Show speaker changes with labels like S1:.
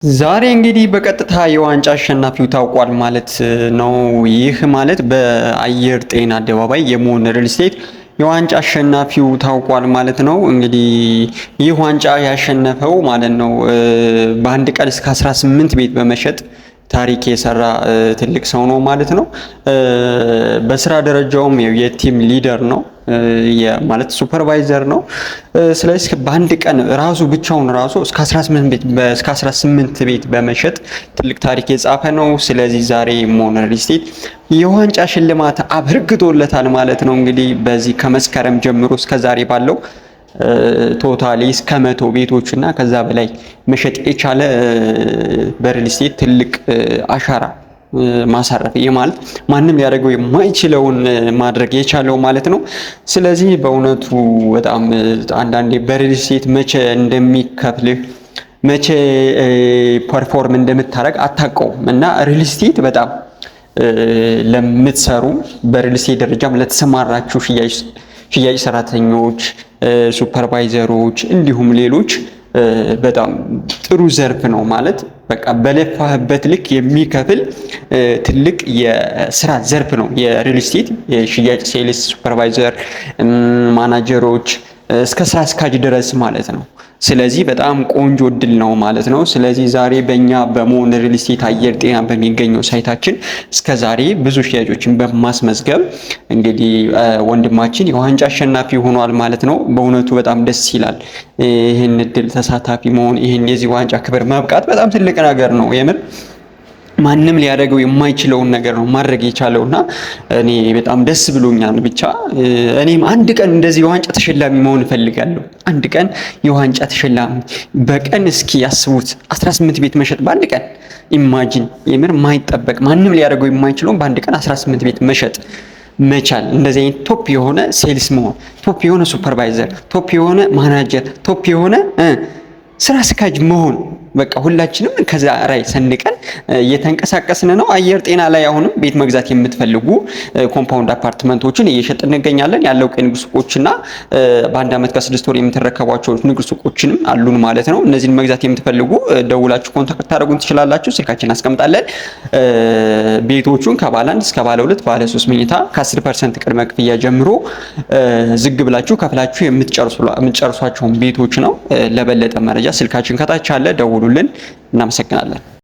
S1: ዛሬ እንግዲህ በቀጥታ የዋንጫ አሸናፊው ታውቋል ማለት ነው። ይህ ማለት በአየር ጤና አደባባይ የሞን ሪል ስቴት የዋንጫ አሸናፊው ታውቋል ማለት ነው። እንግዲህ ይህ ዋንጫ ያሸነፈው ማለት ነው በአንድ ቀን እስከ 18 ቤት በመሸጥ ታሪክ የሰራ ትልቅ ሰው ነው ማለት ነው። በስራ ደረጃውም የ team leader ነው ማለት supervisor ነው። ስለዚህ በአንድ ቀን ራሱ ብቻውን ራሱ እስከ 18 ቤት በመሸጥ ትልቅ ታሪክ የጻፈ ነው። ስለዚህ ዛሬ ሞን ሪል ስቴት የዋንጫ ሽልማት አበርክቶለታል ማለት ነው። እንግዲህ በዚህ ከመስከረም ጀምሮ እስከ ዛሬ ባለው totally እስከ 100 ቤቶች እና ከዛ በላይ መሸጥ የቻለ በሪል ስቴት ትልቅ አሻራ ማሳረፍ፣ ይህ ማለት ማንም ሊያደርገው የማይችለውን ማድረግ የቻለው ማለት ነው። ስለዚህ በእውነቱ በጣም አንዳንዴ በሪል ስቴት መቼ እንደሚከፍልህ፣ መቼ perform እንደምታደርግ አታውቀውም እና ሪል ስቴት በጣም ለምትሰሩ፣ በሪል ስቴት ደረጃም ለተሰማራችሁ ሽያጭ ሰራተኞች፣ supervisor ኦች እንዲሁም ሌሎች በጣም ጥሩ ዘርፍ ነው ማለት በቃ በለፋህበት ልክ የሚከፍል ትልቅ የስራ ዘርፍ ነው። የሪል ስቴት የሽያጭ sales፣ supervisor፣ ማናጀሮች እስከ ስራ አስኪያጅ ድረስ ማለት ነው። ስለዚህ በጣም ቆንጆ እድል ነው ማለት ነው። ስለዚህ ዛሬ በእኛ በሞን ሪል ስቴት አየር ጤና በሚገኘው site ኣችን እስከ ዛሬ ብዙ ሽያጮችን በማስመዝገብ እንግዲህ ወንድማችን የዋንጫ አሸናፊ ሆኗል ማለት ነው። በእውነቱ በጣም ደስ ይላል። ይህን እድል ተሳታፊ መሆን፣ ይህን የዚህ ዋንጫ ክብር መብቃት በጣም ትልቅ ነገር ነው የምር። ማንም ሊያደርገው የማይችለውን ነገር ነው ማድረግ የቻለው እና እኔ በጣም ደስ ብሎኛል። ብቻ እኔም አንድ ቀን እንደዚህ የዋንጫ ተሸላሚ መሆን እፈልጋለሁ። አንድ ቀን የዋንጫ ተሸላሚ በቀን እስኪ ያስቡት፣ 18 ቤት መሸጥ በአንድ ቀን፣ imagine፣ የምር ማይጠበቅ፣ ማንም ሊያደርገው የማይችለውን በአንድ ቀን 18 ቤት መሸጥ መቻል፣ እንደዚህ አይነት top የሆነ sales መሆን፣ top የሆነ supervisor፣ top የሆነ ማናጀር፣ top የሆነ ስራ አስኪያጅ መሆን፣ በቃ ሁላችንም ከዛ ራዕይ ሰንቀን እየተንቀሳቀስን ነው። አየር ጤና ላይ አሁንም ቤት መግዛት የምትፈልጉ compound አፓርትመንቶችን እየሸጥን እንገኛለን። ያለው የንግድ ሱቆችና በአንድ ዓመት ከ6 ወር የምትረከቧቸው ንግድ ሱቆችንም አሉን ማለት ነው። እነዚህን መግዛት የምትፈልጉ ደውላችሁ contact ታደርጉን ትችላላችሁ። ስልካችን እናስቀምጣለን። ቤቶቹን ከባለ አንድ እስከ ባለ ሁለት፣ ባለ ሶስት መኝታ ከ10% ቅድመ ክፍያ ጀምሮ ዝግ ብላችሁ ከፍላችሁ የምትጨርሷቸውን ቤቶች ነው። ለበለጠ መረጃ ስልካችን ከታች አለ፣ ደውሉልን። እናመሰግናለን።